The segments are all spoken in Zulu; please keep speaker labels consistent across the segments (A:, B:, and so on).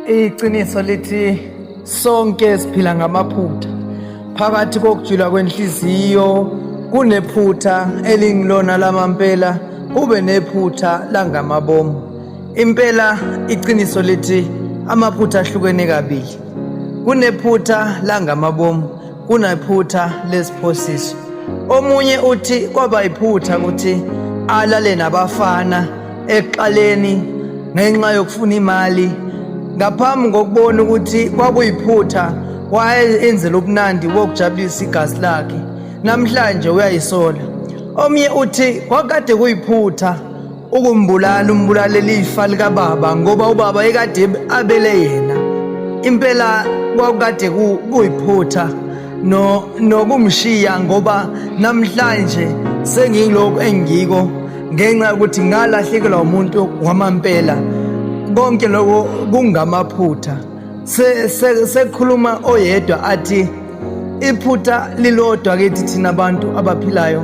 A: Iqiniso lithi sonke siphila ngamaphutha. Phakathi kokujula kwenhliziyo kunephutha elingilona lamampela kube nephutha langamabomu. Impela iqiniso lithi amaphutha ahlukene kabili. Kunephutha langamabomu, kunephutha lesiphosiso. Omunye uthi kwaba iphutha ukuthi alale nabafana ekuqaleni ngenxa yokufuna imali ngaphambi kokubona ukuthi kwakuyiphutha wayenzela ubunandi bokujabulisa igazi lakhe namhlanje uyayisola. Omnye uthi kwakade kuyiphutha ukumbulala umbulalela ifa likababa ngoba ubaba ekade abele yena. Impela kwakukade kuyiphutha no nokumshiya ngoba namhlanje sengilokhu engiko ngenxa yokuthi ngalahlekelwa umuntu wamampela. Konke lokho kungamaphutha. Sekukhuluma oyedwa athi iphutha lilodwa kithi thina abantu abaphilayo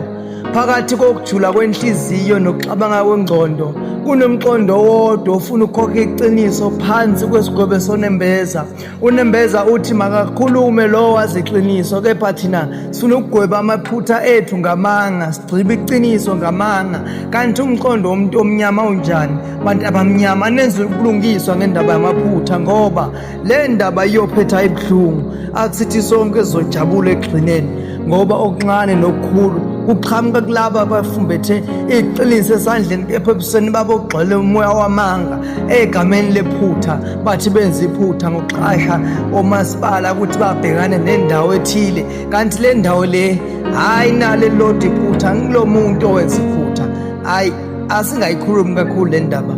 A: phakathi kokujula kwenhliziyo nokuxabanga kwengqondo kunomqondo owodwa ofuna ukukhokha iqiniso phansi kwesigwebo sonembeza. Unembeza uthi makakhulume lowo wazi iqiniso, kepha thina sifuna ukugweba amaphutha ethu ngamanga, sigxibe iqiniso ngamanga. Kanti umqondo womuntu omnyama unjani? Bantu abamnyama nenze ubulungiswa ngendaba yamaphutha, ngoba le ndaba iyophetha ibuhlungu. Akusithi sonke sizojabula ekugcineni, ngoba okuncane nokukhulu kuqhamuka kulaba abafumbethe iqiniso esandleni kepha ebusweni babo kugxele umoya wamanga egameni lephutha. Bathi benza iphutha ngokuqasha omasipala ukuthi babhekane nendawo ethile, kanti le ndawo le hhayi nalo elilodwa iphutha, ngilo muntu owenza iphutha. Hhayi, asingayikhulumi kakhulu le ndaba.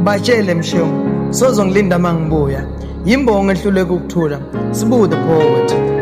A: Batshele Mshengu, sozongilinda uma ngibuya. Yimbongo ehluleka ukuthula. Sibu the poet.